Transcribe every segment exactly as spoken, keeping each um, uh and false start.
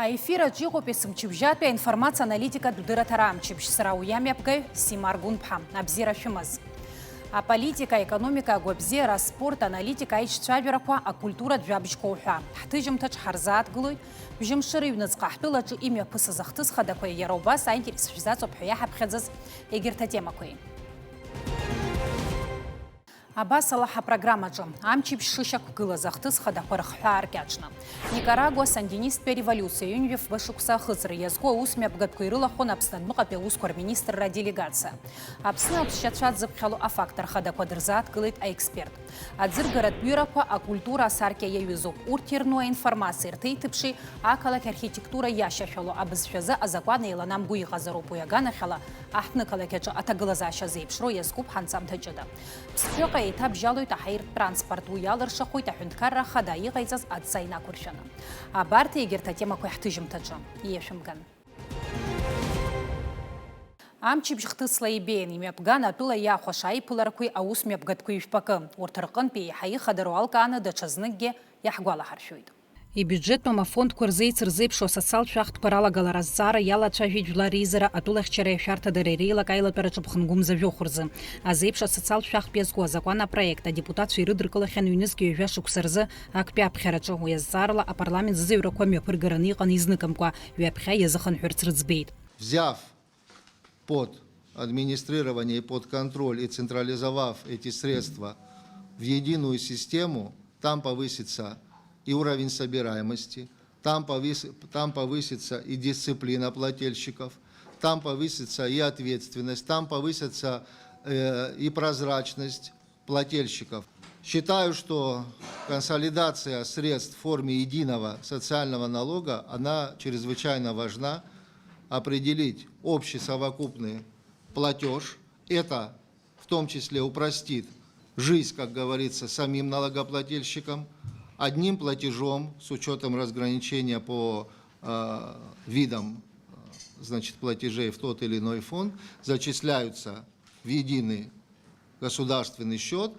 Аефир аҿы иҟоуп есымчыбжьатәи аинформациа аналитикатә дырраҭара амчыбжь. Сара уи амҩаԥгаҩ Сима Аргәынԥҳа. Абзиара шәымаз. Аполитика, аекономика, агәабзиара, аспорт, аналитика, аиҿцәажәарақәа, акультуратә жәабжьқәа уҳәа. Ҳҭыжьымҭаҿ ҳарзааҭгылоит. Бжьымшыра ҩныҵҟа ҳтәылаҿы имҩаԥысыз ахҭыс хадақәа иара убас аинтерес шәзаҵоуп ҳәа иаҳаԥхьаӡаз егьырҭ атемақәеи. Абасала ҳапрограммаҿы, амчыбжь шышьақәгылаз ахҭыс хадақәа рыхҳәаа ркьаҿны. Никарагуа сандинисттәи ареволиуциа ҩынҩажәи фба шықәса ахыҵра иазку аусмҩаԥгатәқәа ирылахәын Аԥсны адәныҟатәи аусқәа рминистрра аделегациа. Аԥсны аԥсшьацәа дзыԥхьало афактор хадақәа дырзааҭгылеит аекспертқәа. Аӡыргаратә ҩырақәа акультура асаркьа иаҩызоуп. Урҭ ирну аинформациеи рҭеиҭыԥши ақалақь архитектура иашьашәало абызшәазы азакәан еиланамго иҟазароуп. Уи аганахьала, аҳҭнықалақь аҿы аҭагылазаашьа зеиԥшроу иазкуп ҳанҵамҭа ҷыда. Ԥсҳәыҟа еиҭабжьалоит аҳаиртә транспорт, уи иалыршахоит аҳәынҭқарра ахада иҟаиҵаз адҵа инақәыршәаны. Абарҭ егьырҭ атемақәа ҳҭыжьымҭаҿы иашәымган. Амчыбжь хҭысла ибеиан, имҩаԥган атәыла иахәаша аиԥыларақәеи аусмҩаԥгатәқәеи жәпакы. Урҭ рҟынтәи еиҳа ихадароу алкааны даҽазныкгьы иаҳгәалаҳаршәоит. Ибиуџьеттәым афондқәа рзы еицырзеиԥшу асоциалтә шәахтәқәа ралагалара азҵаара иалацәажәеит Жәлар реизара атәылахьчара иашәарҭадара иреилак аилатәараҿы ԥхынгәымза жәохә рзы. Азеиԥш асоциалтә шәахтә иазку азакәан апроект адепутатцәа ирыдыркылахьан ҩнызқь ҩажәа шықәса рзы актәи аԥхьараҿы. Уи азҵаарала апарламент ззыҩрақәа мҩаԥыргараны иҟан изныкымкәа, ҩаԥхьа иазыхынҳәырц рыӡбеит. Взяв под администрирование и под контроль и централизовав эти средства в единую систему, там повысится и уровень собираемости, там повыс-, там повысится и дисциплина плательщиков, там повысится и ответственность, там повысится, э, и прозрачность плательщиков. Считаю, что консолидация средств в форме единого социального налога, она чрезвычайно важна. Определить общий совокупный платёж, это в том числе упростит жизнь, как говорится, самим налогоплательщикам. Одним платежом, с учётом разграничения по, э, видам, э, значит, платежей в тот или иной фонд, зачисляются в единый государственный счёт,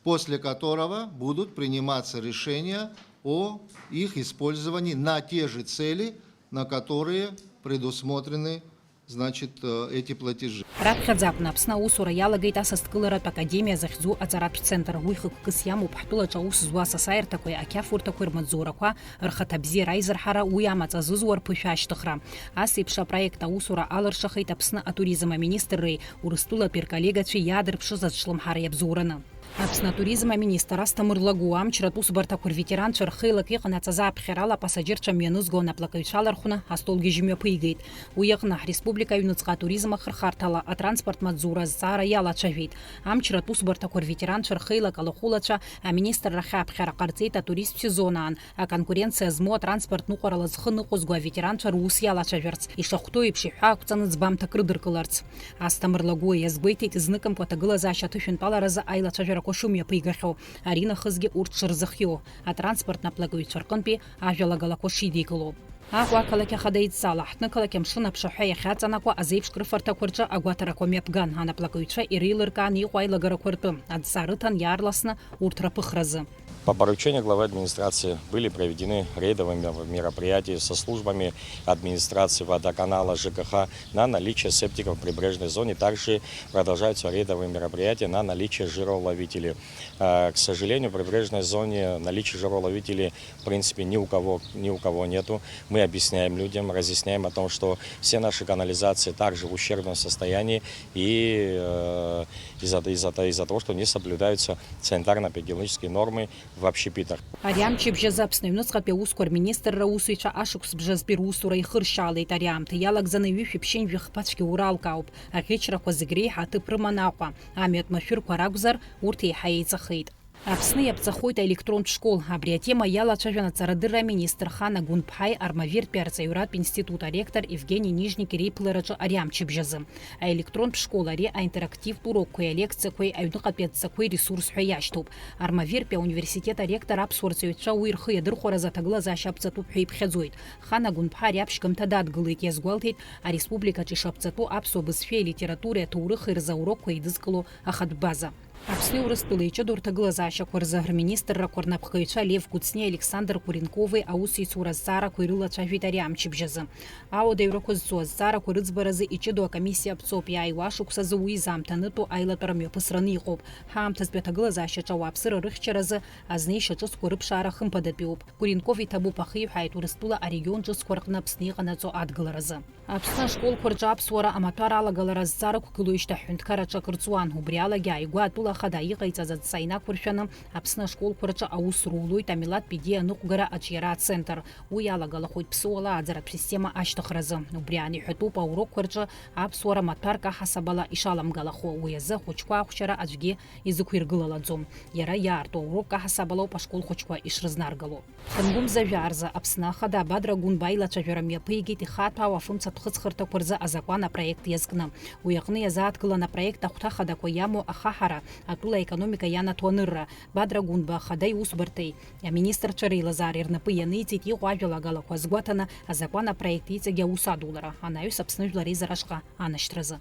после которого будут приниматься решения о их использовании на те же цели, на которые предусмотрены, значит, э, эти платежи. Раԥхьаӡа акәны Аԥсны аусура иалагеит асасдкыларатә академиа захьӡу аҵаратә центр. Уи хықәкыс иамоуп ҳтәылаҿы аус зуа асасааирҭақәеи ақьафурҭақәеи рмаҵзурақәа рхаҭабзиара аизырҳара, уи амаҵ азызуа рԥышәа ашьҭыхра. Ас еиԥш апроект аусура алыршахеит Аԥсны атуризм аминистрреи Урыстәылатәи рколлегацәеи иаадырԥшыз аҿлымҳара иабзоураны. Аԥсны атуризм аминистр Асҭамыр Лагәыуа амчратә усбарҭақәа рветеранцәа рхеилак иҟанаҵаз аԥхьарала апасаџьырцәа мҩанызго анаплакыҩцәа алархәны астолгьежь мҩаԥигеит. Уи аҟны ҳреспублика аҩныҵҟа атуризм ахырхарҭала атранспорт маҵзура азҵаара иалацәажәеит. Амчратә усбарҭақәа рветеранцәа рхеилак алахәылацәа аминистрра ахь аԥхьара ҟарҵеит атуристтә сезон аан, аконкуренциа змоу атранспорт ныҟәарала зхы ныҟәызго аветеранцәа рус иалацәажәарц, ишахәҭоу еиԥш иҳәаақәҵаны ӡбамҭак рыдыркыларц. Асҭамыр Лагәыуа иазгәеиҭеит, изныкымкәа аҭагылазаашьа аҭышәынтәаларазы аилацәажәарақәа шымҩаԥигаахьоу, аринахысгьы урҭ шырзыхиоу, атранспорттә наплакыҩцәа рҟынтәи ажәалагалақәа шидикыло. Аҟәа ақалақь ахада идҵала, ҳҭнықалақь амшын аԥшаҳәа иахьаҵанакуа азеиԥш крыфарҭақәа рҿы агәаҭарақәа мҩаԥган, анаплакыҩцәа иреилыркааны иҟоу аилагарақәа ртәы, адҵа рыҭан иаарласны урҭ раԥыхразы. По поручению главы администрации были проведены рейдовые мер-, мероприятия со службами администрации, водоканала, Ж К Х на наличие септиков в прибрежной зоне. Также продолжаются рейдовые мероприятия на наличие жироуловителей. Э, к сожалению, в прибрежной зоне наличие жироуловителей, в принципе, ни у кого, ни у кого нету. Мы объясняем людям, разъясняем о том, что все наши канализации также в ущербном состоянии, и, э, из-за, из-за, из-за того, что не соблюдаются санитарно-эпидемиологические нормы в общепитах. Ари амчыбжь азы Аԥсны аҩныҵҟатәи аусқәа рминистрра аусзуҩцәа ашықәс бжазтәи русура ихыршьаалеит. Ари аамҭа иалагӡаны ҩышәи ԥшьынҩажәи хԥа цәгьа ура алкаауп. Аӷьычрақәа зегь реиҳа аҭыԥ рыман Аҟәа. Амҩатә машәырқәа ракәзар, урҭ еиҳа еиҵахеит. Аԥсны иаԥҵахоит аелектронтә школ. Абри атема иалацәажәан аҵарадырра аминистр Хана Гәынԥҳаи Армавиртәи арҵаҩратә институт аректор Евгени Нижники реиԥылараҿы ари амчыбжь азы. Аелектронтә школ ари аинтерактивтә урокқәеи алекциақәеи аҩныҟатәи адҵақәеи ресурс ҳәа иашьҭоуп. Армавиртәи ауниверситет аректор аԥсуа рҵаҩцәа уи рхы иадырхәараз аҭагылазаашьа аԥҵатәуп ҳәа иԥхьаӡоит. Хана Гәынԥҳа ари аԥшьгамҭа дадгылеит, иазгәалҭеит, ареспубликаҿы ишаԥҵатәу аԥсуа бызшәеи алитературеи аҭоурыхи рзы аурокқәа еидызкыло ахатә база. Аԥсни Урыстәылеи иҷыдоу рҭагылазаашьақәа рзы рминистррақәа рнапхгаҩцәа Лев Кәыҵниеи Александр Куренкови аусеицура азҵаарақәа ирылацәажәеит ари амчыбжь азы. Ауадаҩрақәа зцу азҵаарақәа рыӡбаразы иҷыдоу акомиссиа аԥҵоуп, иааиуа ашықәсазы уи изаамҭанытәу аилатәара мҩаԥысраны иҟоуп. Ҳаамҭазтәи аҭагылазаашьаҿы ауааԥсыра рыхьчаразы азнеишьа ҿыцқәа рыԥшаара хымԥадатәиуп. Куренков иҭабуп, ахиҳәааит Урыстәыла арегион ҿыцқәа рҟны Аԥсны иҟанаҵо адгыларазы. Аԥсны ашколқәа рҿы аԥсуара амаҭәар алагалара азҵаара ықәгылоу ишьҭа ҳҳәынҭқар аҿы акыр ҵуан. Убри алагьы ааигәа атәыла ахада иҟаиҵаз адҵа инақәыршәаны, Аԥсны ашколқәа рҿы аус рулоит амилаҭтә идеиа аныҟәгара аҿиара ацентр. Уи алагалахоит ԥсыуала ааӡаратә система ашьҭыхразы. Убри аниҳәатәуп аурокқәа рҿы аԥсуара маҭәарк аҳасабала ишаламгалахо. Уи азы ахәыҷқәа ахәшьара аӡәгьы изықәиргылалаӡом. Иара иаарту аурокк аҳасабалоуп ашкол хәыҷқәа ишрызнаргало. Ҭынгәымза жәаа рзы Аԥсны Ахада Бадра Гәынба аилацәажәара мҩаԥигеит ихаҭәаау афымцатә хыҵхырҭақәа рзы азакәан апроект иазкны. Уи аҟны иазааҭгылан апроект ахәҭа хадақәа иамоу ахаҳара, атәыла аекономика ианаҭо анырра. Бадра Гәынба Ахада иусбарҭеи аминистрцәа реилазаареи рнапы ианиҵеит, иҟоу ажәалагалақәа азгәаҭаны азакәан апроект иҵегь аус адулара, анаҩс Аԥсны Жәлар Реизара ашҟа анашьҭразы.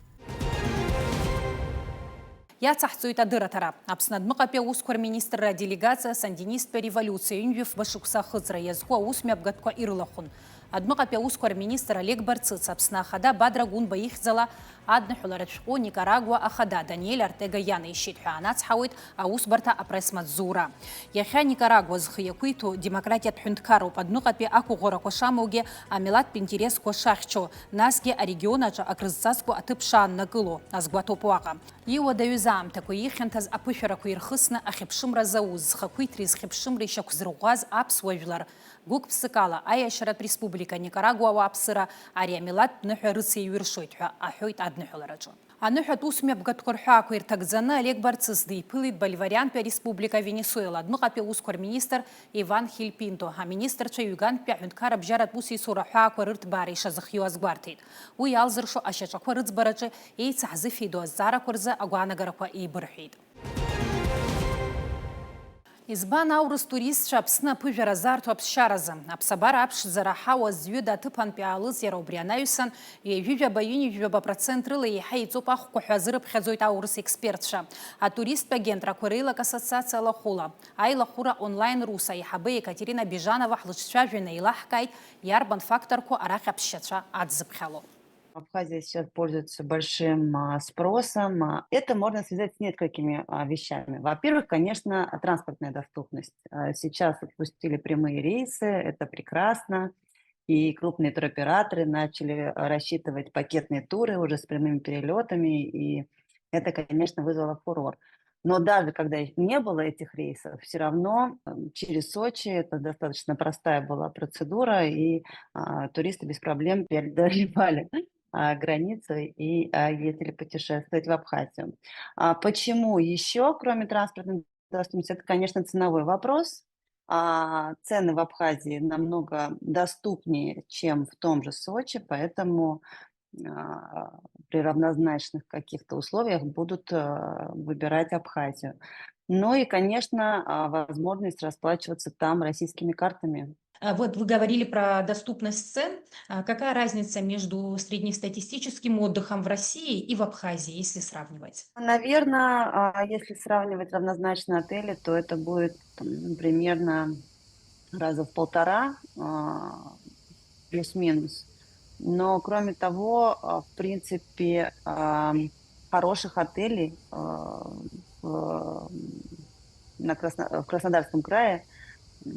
Иацаҳҵоит адырраҭара. Аԥсны адәныҟатәи аусқәа рминистрра аделегациа асандинисттә револиуциа ҩынҩажәи фба шықәса ахыҵра иазку аус мҩаԥгатәқәа ирылахәын. Адәныҟатәи аусқәа рминистр Олег Барцыц Аԥсны Ахада Бадра Гәынба ихьӡала адныҳәаларатә шәҟәы Никарагуа Ахада Даниель Артега ианаишьеит ҳәа анацҳауеит аусбарҭа апресс-маҵзура. Иахьа Никарагуа зхы иақәиҭу демократиатә ҳәынҭқарроуп, адәныҟатәи ақәыӷәӷәарақәа шамоугьы амилаҭтә интересқәа шахьчо, насгьы арегион аҿы акрызҵазкуа аҭыԥ шааннакыло азгәаҭоуп уаҟа. Иуадаҩыз аамҭақәа, ихьанҭаз аԥышәарақәа ирхысны ахьыԥшымра зауз, зхақәиҭреи зхьыԥшымреи шьақәзырӷәӷәаз аԥсуа жәлар гәык-ԥсыкала аиашьаратә республика Никарагуа ауааԥсыра ари амилаҭтә ныҳәа рыцеиҩыршоит ҳәа аҳәоит адныҳәалараҿы. Аныҳәатә ус мҩаԥгатәқәа рҳәаақәа ирҭагӡаны Олег Барцыц диԥылеит Боливариантәи ареспублика Венесуела адәныҟатәи аусқәа рминистр Иван Хиль Пинто, аминистрцәа ҩгантәи аҳәынҭқарра абжьаратә усеицура ҳәаақәа рырҭбаара ишазыхиоу азгәарҭеит. Уи иалзыршо ашьаҿақәа рыӡбараҿы еицаҳзыфеидоу азҵаарақәа рзы агәаанагарақәа еибырҳәеит. Избан аурыс туристцәа Аԥсны аԥыжәара азаарҭо аԥсшьаразы? Аԥсабара аԥшӡара ҳауа зҩыда аҭыԥантәи аалыҵ иара убри анаҩсан, ҩажәижәаба-ҩынҩажәижәаба процент рыла еиҳа иҵоуп ахәқәа ҳәа азырыԥхьаӡоит аурыс експертцәа. Атуристтә агентрақәа реилак ассоциациа алахәыла, аилахәыра онлайн рус аиҳабы Екатерина Бежанова ҳлыҿцәажәаны еилаҳкааит, иарбан факторқәоу арахь аԥсшьацәа адзыԥхьало. Абхазия сейчас пользуется большим, а, спросом. А, это можно связать с несколькими, а, вещами. Во-первых, конечно, транспортная доступность. А, сейчас запустили прямые рейсы, это прекрасно. И крупные туроператоры начали, а, рассчитывать пакетные туры уже с прямыми перелётами, и это, конечно, вызвало фурор. Но даже когда их не было, этих рейсов, всё равно, м, через Сочи, это достаточно простая была процедура, и, а, туристы без проблем преодолевали, а, границу и, а, ездили путешествовать в Абхазию. А, почему ещё, кроме транспортной доступности, это, конечно, ценовой вопрос. А, цены в Абхазии намного доступнее, чем в том же Сочи, поэтому, а, при равнозначных каких-то условиях будут, а, выбирать Абхазию. Ну и, конечно, а, возможность расплачиваться там российскими картами. А вот вы говорили про доступность цен. А какая разница между среднестатистическим отдыхом в России и в Абхазии, если сравнивать? Наверно, а, если сравнивать равнозначные отели, то это будет, м, примерно раза в полтора, а, плюс-минус. Но, кроме того, а, в принципе, а, хороших отелей, а, в, на Красно-, в Краснодарском крае,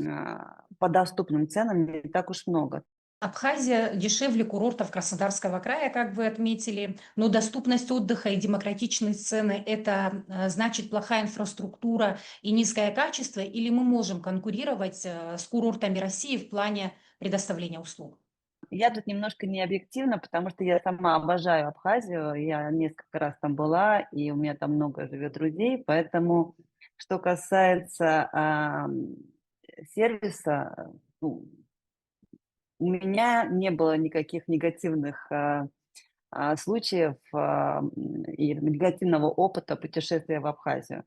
а, по доступным ценам не так уж много. Абхазия дешевле курортов Краснодарского края, как вы отметили, но доступность отдыха и демократичные цены — это, э, значит плохая инфраструктура и низкое качество, или мы можем конкурировать, э, с курортами России в плане предоставления услуг? Я тут немножко не объективна, потому что я сама обожаю Абхазию, я несколько раз там была, и у меня там много живёт друзей, поэтому что касается, ам, сервиса, ну, у меня не было никаких негативных, а, а, случаев, а, м, и негативного опыта путешествия в Абхазию.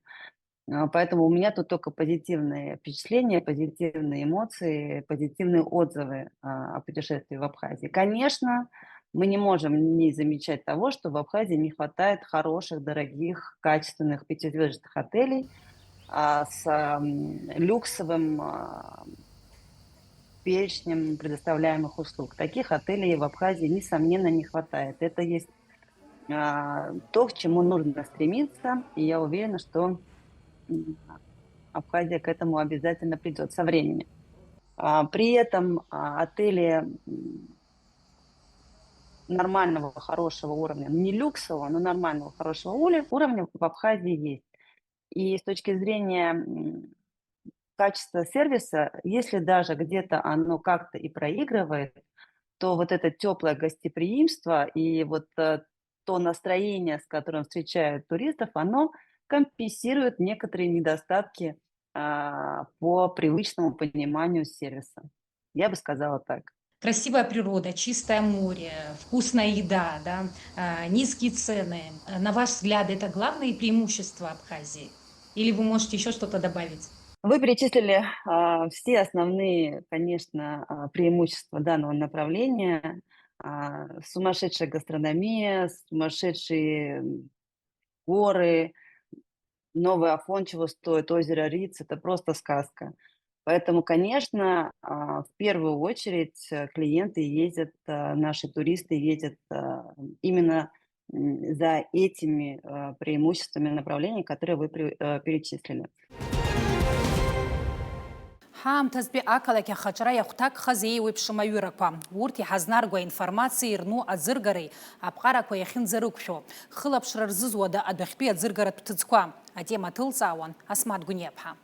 А, поэтому у меня тут только позитивные впечатления, позитивные эмоции, позитивные отзывы, а, о путешествии в Абхазии. Конечно, Мы не можем не замечать того, что в Абхазии не хватает хороших, дорогих, качественных пятизвездочных отелей, а, с, м, люксовым, а, перечнем предоставляемых услуг. Таких отелей в Абхазии, несомненно, не хватает. Это есть, а, то, к чему нужно стремиться, и я уверена, что, м, Абхазия к этому обязательно придёт со временем. А, при этом, а, отели, м, нормального, хорошего уровня, не люксового, но нормального, хорошего ули-, уровня в Абхазии есть. И с точки зрения, м, качества сервиса, если даже где-то оно как-то и проигрывает, то вот это тёплое гостеприимство и вот, э, то настроение, с которым встречают туристов, оно компенсирует некоторые недостатки, а, по привычному пониманию сервиса. Я бы сказала так. Красивая природа, чистое море, вкусная еда, да, а, низкие цены. На ваш взгляд, это главные преимущества Абхазии? Или вы можете ещё что-то добавить? Вы перечислили, а, все основные, конечно, а, преимущества данного направления. А, сумасшедшая гастрономия, сумасшедшие, м, горы, Новый Афон чего стоит, озеро Риц, это просто сказка. Поэтому, конечно, а, в первую очередь, э, клиенты ездят, э, наши туристы ездят, э, именно, м, за этими, э, преимуществами направлений, которые вы при-, э, перечислили. Ҳаамҭазтәи ақалақь ахаҿра иахәҭакхаз еиуеиԥшым аҩырақәа. Урҭ иҳазнарго аинформациа ирну аӡыргареи аԥҟарақәа иахьынӡарықәшәо. Хылаԥшра рзызуада адәахьтәи аӡыргаратә ҭыӡқәа? Атема ҭылҵаауан Асмаҭ Гәыниаԥҳа.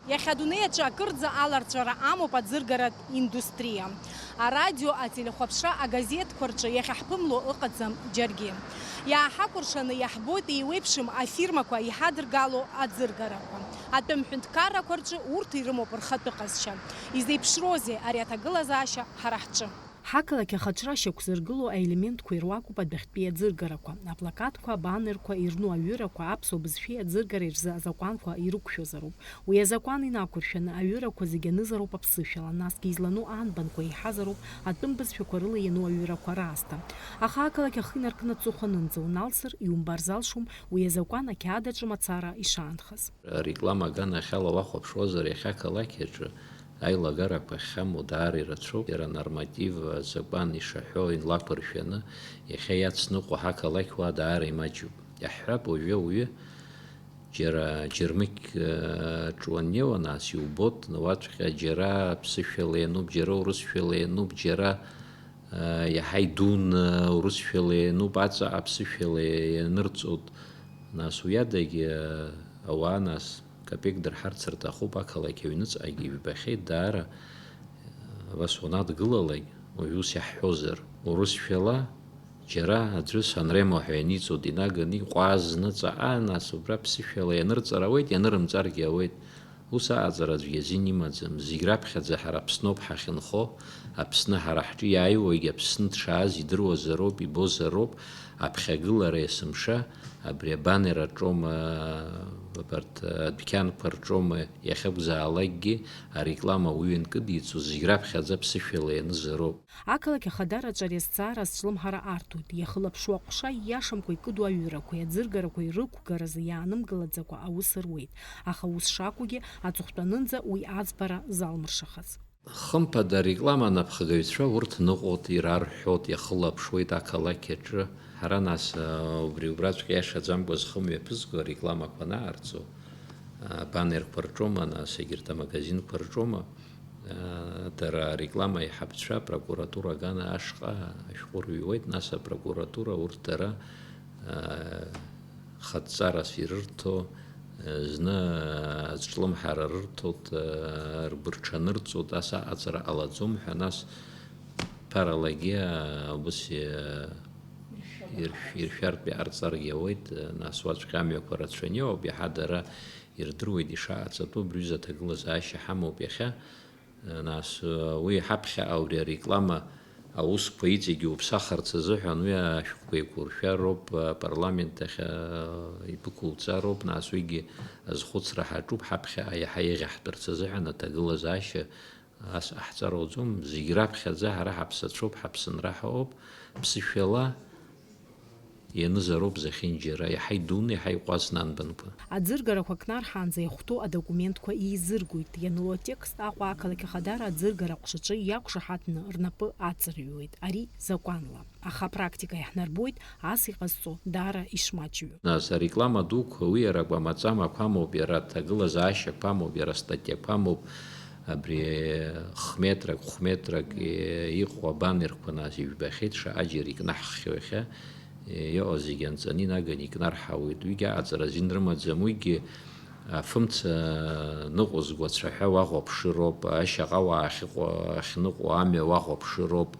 Иахьа адунеи аҿы акырӡа аларҵәара амоуп аӡыргаратә индустриа. Арадио, ателехәаԥшра, агазеҭқәа рҿы иахьаҳԥымло ыҟаӡам џьаргьы. Иааҳакәыршаны иаҳбоит еиуеиԥшым афирмақәа иҳадыргало аӡыргарақәа. Атәым ҳәынҭқаррақәа рҿы урҭ ирымоуп рхатәы ҟазшьа. Изеиԥшроузеи ари аҭагылазаашьа ҳара ҳҿы? Ҳақалақь ахаҿра шьақәзыргыло аелементқәа ируакуп адәахьтәи аӡыргарақәа, аплакатқәа, абанерқәа, ирну аҩырақәа, аԥсуа бызшәеи аӡыргареи рзы азакәанқәа ирықәшәозароуп. Уи азакәан инақәыршәаны аҩырақәа зегьы анызароуп аԥсышәала, насгьы излану анбанқәа еиҳазароуп атәым бызшәақәа рыла иану аҩырақәа раасҭа. Аха ақалақь ахы инаркны аҵыхәа анынӡа уналсыр, иумбар залшом уи азакәан ақьаад аҿы мацара ишаанхаз. Ареклама аганахьала уахәаԥшуазар, иахьа ақалақь аҿы аилагарақәа ахьхьамоу даара ирацәоуп. Иара анорматив, азакәан ишаҳәо инлақәыршәаны, иахьа иацныҟәо ҳақалақь уа даара имаҷуп. Иаҳҳәап, уажәы ауаҩы џьара џьармыкьаҿ уаннеиуа, нас иубоит, уаҵәҟьа џьара ԥсышәала иануп, џьара урысшәала иануп, џьара, э, иаҳа идуны урысшәала иануп, аҵаҟа ԥсышәала ианырҵоит. Нас уи адагьы, э, ауаа, нас, капеик дырҳарц рҭахуп, ақалақь аҩныҵҟагьы ижәбахьеит, даара, э, абас уанадгылалак, уажә ус иаҳҳәозар, урысшәала, џьара аӡәы Санремо ҳәа ианиҵо динаганы иҟәазны ҵаҟа, нас убра ԥсышәала ианырҵар ауеит, ианырымҵаргьы ауеит. Ус аҟаҵара аӡәгьы азин имаӡам. Зегь раԥхьаӡа ҳара Аԥсноуп ҳахьынхо, Аԥсны ҳара ҳҿы иааиуагь Аԥсны дшааз идыруазароуп, ибозароуп, аԥхьагылара есымша, абри абанер аҿоума, абарҭ адәқьанқәа рҿоума, иахьакәзаалакгьы ареклама уаҩы анкыдиҵо, зегь раԥхьаӡа ԥсышәала ианызароуп. Ақалақь ахадараҿы ари азҵаара азҿлымҳара арҭоит, иахылаԥшуа аҟәша ииашамкәа икыду аҩырақәеи аӡыргарақәеи рықәгаразы иаанымгылаӡакәа аус руеит, аха ус шакәугьы, аҵыхәтәанынӡа уи аӡбара залмыршахац. Хымԥада, ареклама анапхгаҩцәа урҭ ныҟәоит, ирарҳәоит, иахылаԥшуеит ақалақь аҿы. Ҳара нас, убри убраҵәҟьа иашаӡамкәа зхы мҩаԥызго арекламақәа анаарҵо, абанерқәа рҿоума, нас егьырҭ амагазинқәа рҿоума, дара ареклама аиҳабцәа апрокуратура агана ашҟа ашәҟәы рыҩуеит, нас апрокуратура урҭ дара, хатә ҵарас ирырҭо, зны азҿлымҳара рырҭоит, ргәы рҽанырҵоит, ас аҟаҵара ҟалаӡом ҳәа, нас ԥаралагьы убас иршә-, иршәартә иҟарҵаргьы ауеит, нас уаҵәҟьа амҩақәа рацәаны иоуп, иаҳа дара ирдыруеит ишаҟаҵатәу, абри аҩыза аҭагылазаашьа ҳамоуп иахьа. Нас, уи ҳаԥхьаҟа убри ареклама аусқәа иҵегь иуԥсахырц азыҳәан уи ашәҟәқәа еиқәуршәароуп, апарламент ахь, а, иԥықәуҵароуп, нас уигьы азхәыцра ҳаҿуп, ҳаԥхьаҟа иаҳа еиӷьаҳтәырц азыҳәан аҭагылазаашьа ас ҟаҳҵар ауӡом, зегь раԥхьаӡа ҳара ҳаԥсацәоуп, ҳаԥсынра ҳауп, Ԥсышәала ианызароуп зехьынџьара, иаҳа идуны, иаҳа иҟәазны анбанқәа. Аӡыргарақәа кнарҳаанӡа иахәҭоу адокументқәа еизыргоит, ианыло атекст Аҟәа ақалақь Ахадара аӡыргара аҟәшаҿы иақәшаҳаҭны рнапы аҵарҩуеит, ари закәанла. Аха апрактика иаҳнарбоит ас иҟазҵо даара ишмаҷҩу. Нас ареклама дуқәа, уи иара акәамаҵамақәа амоуп, иара аҭагылазаашьақәа амоуп, иара астатиақәа амоуп, абри хметрак, хәметрак иҟоу абанерқәа нас ижәбахьеит, шаҟа џьара икнаҳххьоу иахьа, иҟоу зегьы анҵаны инаганы икнарҳауеит, уигьы аҟаҵара азин рымаӡам, уигьы афымца ныҟәызго ацәаҳәа уахәаԥшыроуп, ашьаҟауаа ахьыҟоу, ахьныҟәо амҩа уахәаԥшыроуп,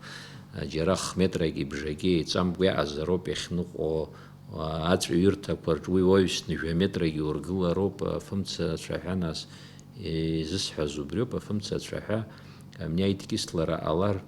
џьара хметрагьы бжагьы еиҵамкәа иаҟазароуп иахьныҟәо, аҵәҩырҭақәа рҿы уи уаҩсны жәа метрагьы ургылароуп, афымца ацәаҳәа нас, изысҳәаз убриоуп, афымца ацәаҳәа амни аидкьыслара ҟалар,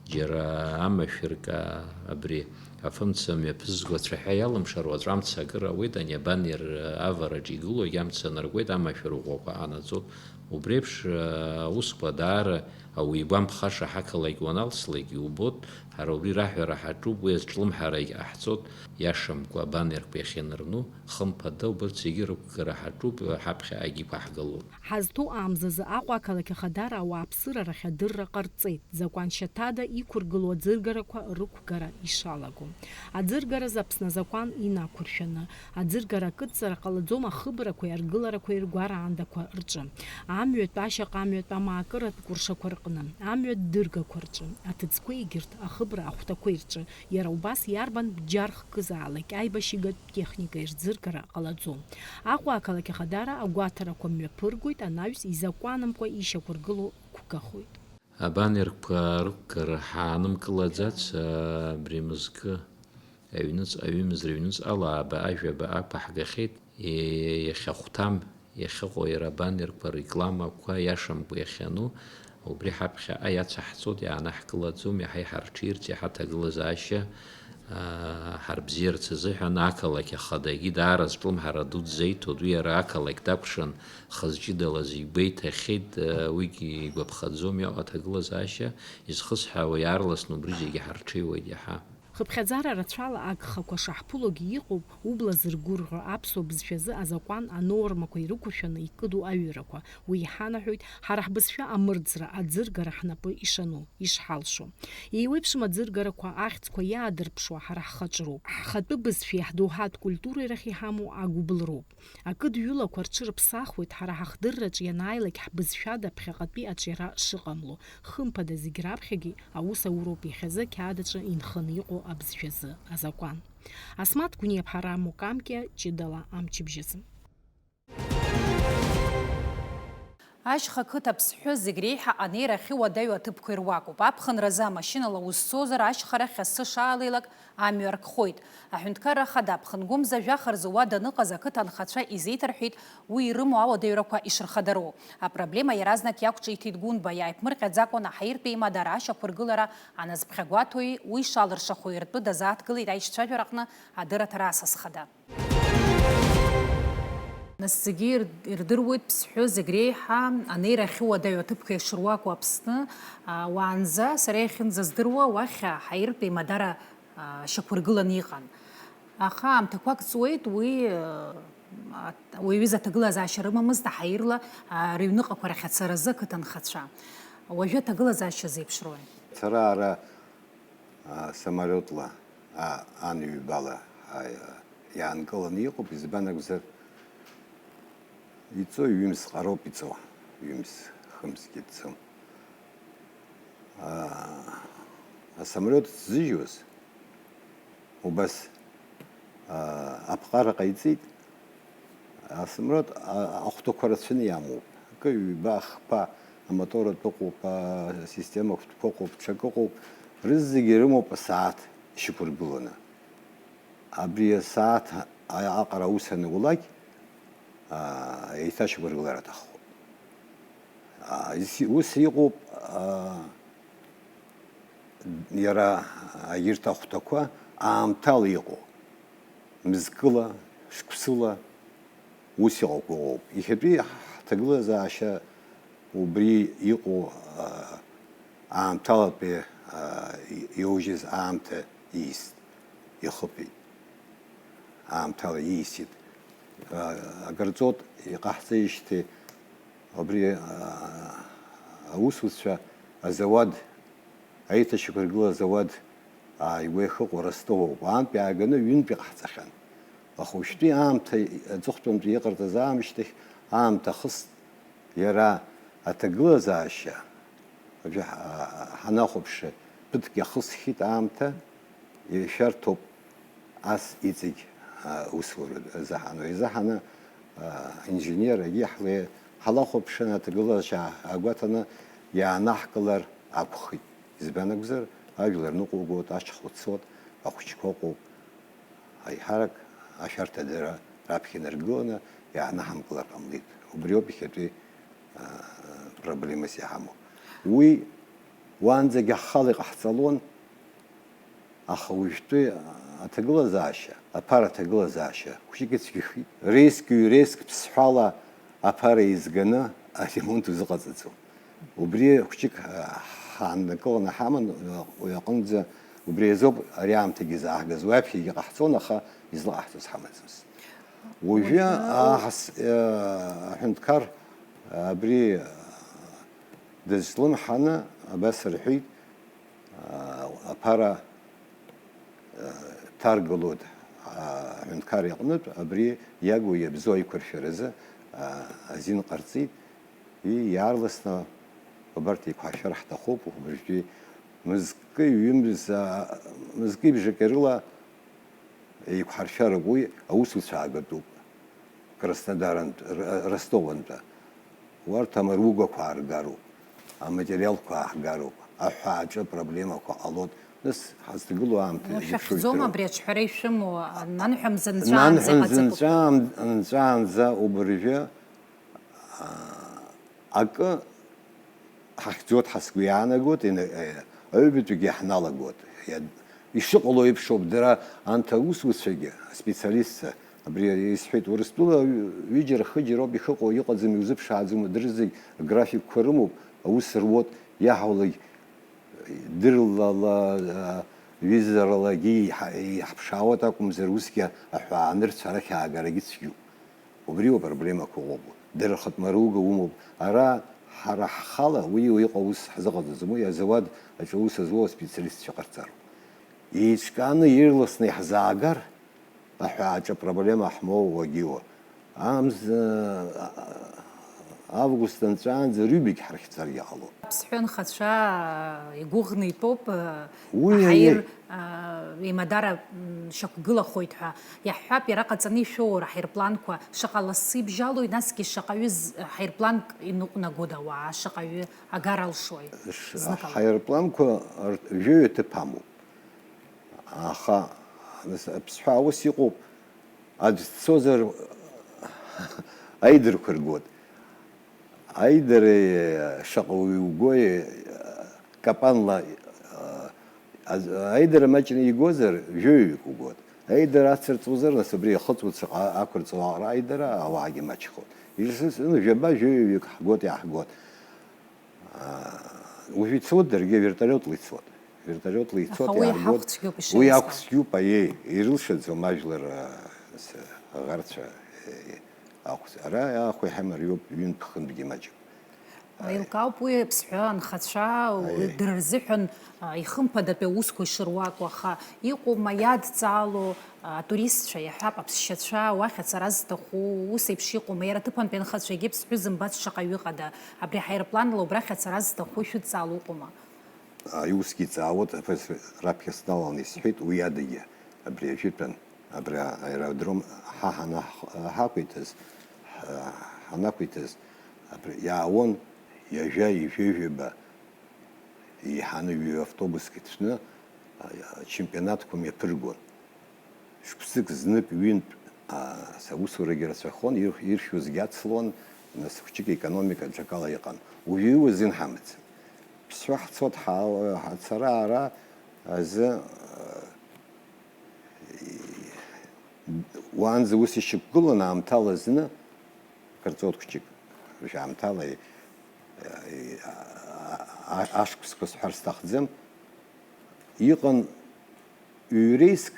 џьара амашәырк, а, абри афымца мҩаԥызго ацәаҳәа иалымшар, уаҵәы амца акыр ауеит, ани абанер, а, авараҿы игылоугь амца анаркуеит, амашәыр ӷәӷәақәа ҟанаҵоит. Убри еиԥш, а, аусқәа даара ауаҩы игәамԥхаша ҳақалақь уаналслак иубоит, ҳара убри раҳәара ҳаҿуп, уи азҿлымҳарагь ҟаҳҵоит, иашамкәа абанерқәа иахьанырну, хымԥада, убырҭ зегьы рықәгара ҳаҿуп, ҳаԥхьаҟагь иқәаҳгалоит. Ҳазҭоу амзазы Аҟәа ақалақь Ахадара ауааԥсыра рахь адырра ҟарҵеит, закәаншьаҭада иқәыргылоу аӡыргарақәа рықәгара ишалаго. Аӡыргаразы Аԥсны азакәан инақәыршәаны, аӡыргара акыдҵара ҟалаӡом ахыбрақәеи аргыларақәеи ргәараандақәа рҿы. Амҩатә, ашьаҟа амҩатә, амаакыратә кәыршақәа рҟны, амҩатә дыргақәа рҿы, аҭыӡқәеи егьырҭ ахыбра ахәҭақәеи рҿы, иара убас иарбан бџьар хкызаалак аибашьыгатә техникеи рӡыргара ҟалаӡом. Аҟәа ақалақь Ахадара агәаҭарақәа мҩаԥыргоит, анаҩс изакәанымкәа ишьақәыргыло қәгахоит. Абанерқәа рықәгара ҳаанымкылаӡац, абри мызкы аҩныҵ-, аҩымз рыҩныҵҟала ааба, ажәаба ақәаҳгахьеит, е-, иахьахәҭам, иахьыҟоу иара абанерқәа, рекламақәа иашамкәа иахьану, убри ҳаԥхьаҟа иацаҳҵоит, иаанаҳкылаӡом, иаҳа иҳарҽеирц, иаҳа аҭагылазаашьа, аа, ҳарбзиарц азыҳәан ақалақь ахадагьы даара азҿлымҳара ду дзеиҭоит, уи иара ақалақь дакәшан, хаз ҷыдала зегь гәеиҭахьеит, уигьы игәаԥхаӡом, иҟоу аҭагылазаашьа изхысҳәаауа иаарласны убри зегьы ҳарҽеиуеит иаҳа. Хыԥхьаӡара рацәала агхақәа шаҳԥылогьы иҟоуп убла зыргәырӷьо аԥсуа бызшәазы азакәан анормақәа ирықәыршәаны икыду аҩырақәа. Уи иҳанаҳәоит, ҳара ҳбызшәа амырӡра, аӡыргара ҳнапы ишану, ишҳалшо. Еиуеиԥшым аӡыргарақәа, ахьӡқәа иаадырԥшуа ҳара ҳхаҿроуп. Ҳхатәы бызшәеи ҳдоуҳатә культуреи рахь иҳамоу агәыбылроуп. Акыдҩылақәа рҽырыԥсахуеит ҳара ҳахдырраҿы ианааилак ҳбызшәада ԥхьаҟатәи аҿиара шыҟамло. Хымԥада зегь раԥхьагьы аус ауроуп иахьазы ақьаад аҿы инханы иҟоу абызшәазы азакәан. Асмаҭ Гәниаԥҳа, Рамо Камкиа, ҷыдала амчыбжьазы. Ашьха қыҭа аԥсҳәы зегь реиҳа анеира ахьыуадаҩу аҭыԥқәа ируакуп. Аԥхынразы амашьынала узцозар, ашьхарахь асы шаалеилак амҩа аркхоит. Аҳәынҭқарра Ахада Аԥхынгәымза жәаха рзы уа даныҟаз ақыҭа анхацәа изеиҭарҳәеит уи ирымоу ауадаҩрақәа ишырхадароу. Апроблема иаразнак иақәҿиҭит Гәынба, иааиԥмырҟьаӡакәан аҳаиртә еимадара ашьақәыргылара аназԥхьагәаҭои уи шалыршахои ртәы дазааҭгылеит аишьцәажәараҟны адырраҭара асас хада. Нас зегьы ир-, ирдыруеит, ԥсҳәы зегь реиҳа анеира ахьыуадаҩу аҭыԥқәа ишыруаку Аԥсны, а, уаанӡа сара иахьынӡаздыруа уахь аҳаиртә еимадара, а, шьақәыргыланы иҟан. Аха аамҭақәак ҵуеит, уи, а, а, уи аҩыза аҭагылазаашьа рымамызт аҳаирла, а, рыҩныҟақәа рахь ацаразы ақыҭанхацәа. Уажәы аҭагылазаашьа зеиԥшрои? Ацара ара а, самолиотла, а, ан ҩбала, а, иаанкыланы иҟоуп, избан акәзар, иҵои ҩымз ҟароуп иҵоу, ҩымз, хымзгьы ҵӡом. А, асамолиот ззыжьуаз убас, а, аԥҟара ҟаиҵеит, Асамолиот ахәҭақәа рацәаны иамоуп. Акы, ҩба, хԥа, амотор атәы ыҟоуп, асистема хәҭқәа ыҟоуп, ҽакы ыҟоуп. Рызегьы ирымоуп асааҭ ишьақәыргыланы. Абри асааҭ аҟара аус анаулак, еиҭашьақәыргылар аҭаххоит. Ус иҟоуп, иара егьырҭ ахәҭақәа аамҭала иҟоу. Мызкыла, шықәсыла ус иҟақәоу ыҟоуп. Иахьатәи ҳҭагылазаашьа убри иҟоу, аа, аамҭалатәи, аа, иоужьыз аамҭа иист, ихыԥеит. Аамҭала иисит. Акырҵот иҟаҳҵеижьҭеи абри аусуцәа азауад, аиҭашьақәыргыла азауад ааигәа иахыҟоу Ростов ауп. Аантәи ааганы ҩынтә иҟаҳҵахьан. Аха уажәтәи аамҭа аҵыхәтәантәи иҟарҵаз аамышьҭахь аамҭа ахыст. Иара аҭагылазаашьа, уажәы ҳа-, ҳанахәаԥшы, ԥыҭк иахысхьеит аамҭа, ишәарҭоуп ас иҵегь, а, усура заҳану. Изаҳаны, а, инженер, агьи ҳле-, ҳалахәаԥшын, аҭагылазаашьа агәаҭаны иаанаҳкылар акәхеит. Избан акәзар, ажәлар ныҟәугоит, ашьха уцоит, ахәыҷқәа ыҟоуп. Аиҳарак ашәарҭадара раԥхьа инаргыланы иаанаҳамкылар ҟамлеит. Убриоуп иахьатәи, аа, проблемас иҳамоу. Уи уаанӡагьы ҳхала иҟаҳҵалон, аха уажәтәи аҭагылазаашьа, аԥара аҭагылазаашьа хәыҷык ицәгьахеит. Реск-ҩ-реск ԥсҳәала аԥара еизганы аремонт узыҟаҵаӡом. Убри хәҷык, а, ҳааннакыланы ҳаман, уи аҟынӡа, убри азоуп ари аамҭагьы изааҳгаз. Уи аԥхьагьы ҟаҳҵон, аха излаҟаҳҵоз ҳамаӡамызт. Уажәы, уажәы, аҳас-, а, аҳәынҭқар, а, абри, а, дызлымҳаны абас рҳәеит, а, аԥара, а, ҭаргалоит, а, аҳәынҭқар иҟнытә, абри иагу иабзоу аиқәыршәаразы, а, азин ҟарҵеит. И, иаарласны абарҭ еиқәҳаршәар ҳҭахуп, уажәтәи мызкы ҩымз-, мызкы ибжаки рыла еиқәҳаршәароуп, уи аусуцәа аагатәуп. Краснодарантә, Р-, Ростовантәи. Уарҭ амаругақәа ааргароуп, аматериалқәа ааҳгароуп, аҳәааҿы апроблемақәа ҟалоит. Нас ҳазҭагылоу аамҭа зеиԥшроу шәахьӡом, издыруам. Абри аҽҳәара ишәымоу, нанҳәа мза нҵәаанӡа иҟаҵатәуп. Нанҳәа мза нҵәаан-, нҵәаанӡа убыржәы, а, акы ҳахьӡоит ҳәа сгәы иаанагоит, ина-, э, аҩбатәигьы ҳналагоит. Иа-, ишыҟало еиԥшоуп, дара анҭ аусуцәагьы, аспециалистцәа, абри исҳәеит, Урыстәыла ҩыџьара-хыџьароуп ихыҟоу, иҟаӡам, иузыԥшааӡом, дырзегь аграфикқәа рымоуп, аус руот, иаҳауалак дырлала, а, ҩызаралагьы иҳа-, иҳаԥшаауеит акәымзар, усгьы аҳәаанырцә арахь аагарагьы цәгьоуп. Убриоуп апроблемақәа ыҟоуп. Дара рхатә маруга умоуп. Ара ҳара ҳхала уи иҟоу ус ҳзыҟаҵаӡом. Уи азауад аҿы аус зуоу аспециалистцәа ҟарҵароуп. Еиҿкааны ирласны иаҳзаагар, аҳәааҿы апроблема ҳмоуа уагьиуа. Амз-, август анҵәаанӡа рҩбагь ҳархьӡаргьы ҟалоит. Аԥсҳәы анхацәа игәыӷны итәоуп, уи, аҳаир, уи. Имадара, м, шьақәгылахоит ҳәа иаҳҳәап, иара ҟаҵаны ишәоур, аҳаирпланқәа шаҟа лассы ибжьалои, насгьы шаҟаҩы з-, ҳаирпланк иныҟәнагода ауаа, шаҟаҩы агара алшои? Ш-, зныкала. Ҳаирпланқәа р-, жәаҩа ҭыԥ амоуп. Аха, нас, аԥсҳәа ус иҟоуп, аӡә дцозар, аидырқәа ргоит. Аидара шаҟа уаҩ угои, капанла, а, аидара маҷны игозар, жәаҩаҩык угоит. Аидара ацырҵозар, нас убри ахыҵуа шаҟа ақәырҵо аҟара аидара, ауаагьы маҷхоит. Ишсызҳәо, жәаба-жәаҩаҩык ҳгоит, иаҳгоит. А, уажә ицоит даргьы, вертолиотла ицоит. Вертолиотла ицоит, аха уи иаҳгоит. Ахә цәгьоуп ишеилыскаауа. Уи ахә цәгьоуп, аиеи, ирылшаӡом ажәлар, а, с-, аӷарцәа, е, ахә-, ара ахә иҳамариоуп, ҩынтә-хынтәгьы маҷуп. Аилкаауп уи аԥсҳәа анхацәа, аиеи, дара рзыҳәан, а, ихымԥадатәи аусқәа ишыруаку, аха иҟоума иадҵаало, а, атуристцәа, иаҳҳәап, аԥсшьацәа, уахь ацара зҭаху, ус еиԥш иҟоума, иара аҭыԥантәи анхацәагьы ԥсҳәы зымбац шаҟаҩы ыҟада, абри аҳаирпланла убрахь ацара зҭаху ишәыдҵаало ыҟоума? Аи, усгьы иҵаауеит, аԥҳәыс раԥхьа сналалан исҳәеит, уи адагьы, абри ажәытәан, абри аеродром ҳа ҳанаҳ-, ҳақәиҭыз, ҳа-, ҳанақәиҭыз, абри иаауан ҩажәа, ҩажәи ҩба, еиҳаны ҩы автобуск иҭәны, а, ачемпионатқәа мҩаԥыргон. Шықәсык знык, ҩынтә, а, аусурагьы рацәахон, ир-, иршәуазгьы ацлон, нас хәҷык аекономика аҿакала иҟан. Уажәы уи азин ҳамаӡам. Ԥсҳәы ҳцот ҳа-, ҳацара ара азы, а, уаанӡа ус ишьақәгылан аамҭала зны, кырҵот хәҷык, уажә аамҭала, и-, и-, а-, а-, ашықәсқәа сҳәар сҭахӡам, иҟан Ҩ-реиск,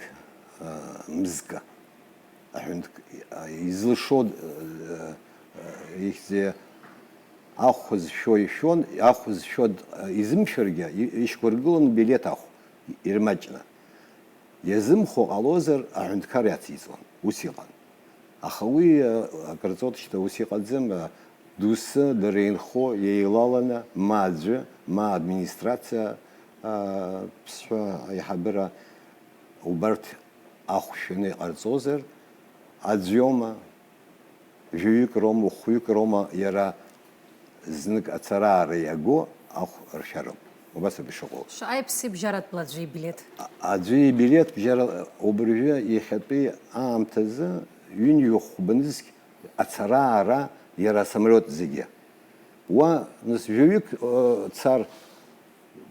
а, мзкы аҳәынҭк-, а, изылшо, а, а, ихьӡи ахә зшәо ишәон, ахә зшәо д-, а, изымшәаргьы, и-, ишьақәыргылон билеҭ ахә ирмаҷны. Иазымхо ҟалозар, аҳәынҭқар иациҵон, ус иҟан. Аха уи, а, акырҵоит шьҭа, ус иҟаӡам, а, доусы дара инхо еилаланы, ма аӡәы, ма администрациа, а, ԥсҳәа аиҳабыра, убарҭ ахә шәаны иҟарҵозар, аӡәома, жәаҩык роума, хәҩык роума иара знык ацараара иаго ахә ршәароуп. Убас ауп ишыҟоу. Шаҟа иԥсыбжьаратәла аӡәы ибилеҭ? А-, аӡәы ибилеҭ бжьара убыржәы иахьатәи аамҭазы ҩынҩажәи хәба нызқь ацараара иара асамолиот зегьы. Уа, нас, жәаҩык, э, цар,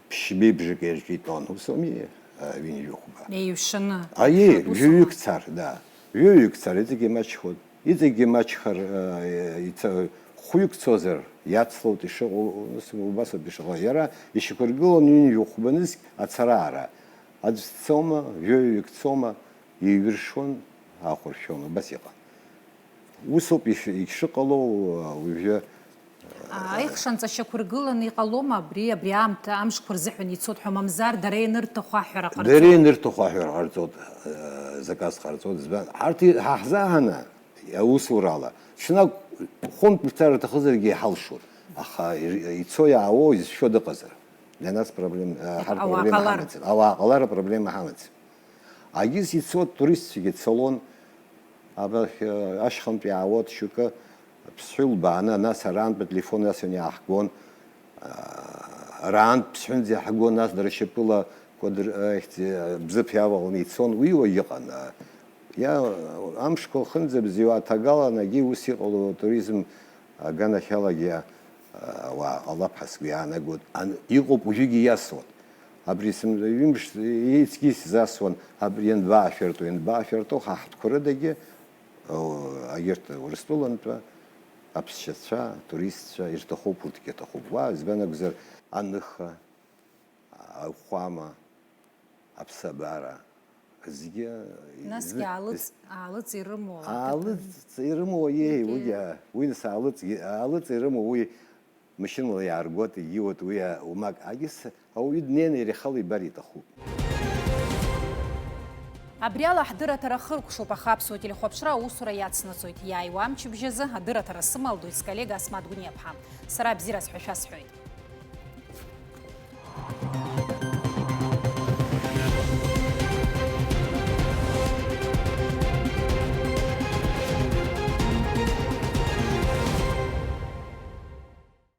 ԥшьбеибжак ирҿитәон, ус ауми, э, ҩынҩажәи хәба. Еиҩшаны. Аиеи, ус жәаҩык аума? Цар, да. Жәаҩык цар, иҵегьы имаҷхоит. Иҵегьы имаҷхар, э, ица-, хәҩык цозар, иацлоит ишыҟоу, ус, убас ауп ишыҟоу. Иара ишьақәыргылон ҩынҩажәи хәба нызқь ацараара. Аӡә дцома, жәаҩык цома, еиҩыршон, аахәыршәон, убас иҟан. Усоуп иш-, ишыҟало, уажәы. Аихшанҵа шьақәыргыланы иҟалома абри, абри аамҭа амшқәа рзыҳәан ицоит ҳәа, мамзар дара ианырҭаху аҳәара ҟарҵоит? Дара ианырҭаху аҳәара ҟарҵоит, э, заказ ҟарҵоит, избан? Ҳарҭ и-, ҳа ҳзаҳаны, аусурала, ҽнак хәынтә мцар рҭахызаргьы иҳалшоит, аха ир-, ицо иаауа изшәо дыҟазар. Для нас проблем, э, ҳарҭ ауаа проблема ҟалар. Ҳамаӡам. Ауаа ҟалар апроблема ҳамаӡам. Агьыс ицо туристцәагьы цалон, абахь, э, ашьхантә иаауеит шьоукы, Ԥсҳәы илбааны, нас арантә ателефон иасуан иааҳгон, а, арантә Ԥсҳәынӡа иаҳгон, нас дара шьапыла Кәадыр-, э, ихьӡи, э, Бзыԥ иаваланы ицон, уи уаҩ иҟан, а, иа-, амшқәа лхынӡабзиуа аҭагаланагьы ус иҟало атуризм аганахьалагьы, а, ауаа ҟалап ҳәа сгәы иаанагоит, ан-, иҟоуп уажәыгьы иасуан. Абри сым-, ҩымш еиҵгьы исзасуан, абри ианбаашәырту, ианбаашәырту, ҳа ҳтәқәа рыдагьы, о, егьырҭ Урыстәылантәи аԥсшьацәа, атуристцәа ирҭахуп, урҭгьы аҭахуп. Уа, избан акәзар, аныха, аӷәӷәама, аԥсабара, зегьы. Насгьы зны-, аалыҵ-, аалыҵ ирымоу аҭыԥ. Аалыҵ ирымоу, еи, зегьы. Уигьы, уи нас аалыҵгьы, аалыҵ ирымоу, уи машьынала иааргоит, егьиуеит, уи, а, уамак, агьыс, ауаҩы днеины иара ихала ибар иҭахуп. Абри ала ҳдырраҭара хыркәшоуп, аха Аԥсуа телехәаԥшра аусура иацнаҵоит. Иааиуа амчыбжь азы адырраҭара сымалдоит сколлега Асмаҭ Гәыниаԥҳа. Сара абзиараз ҳәа шәасҳәоит.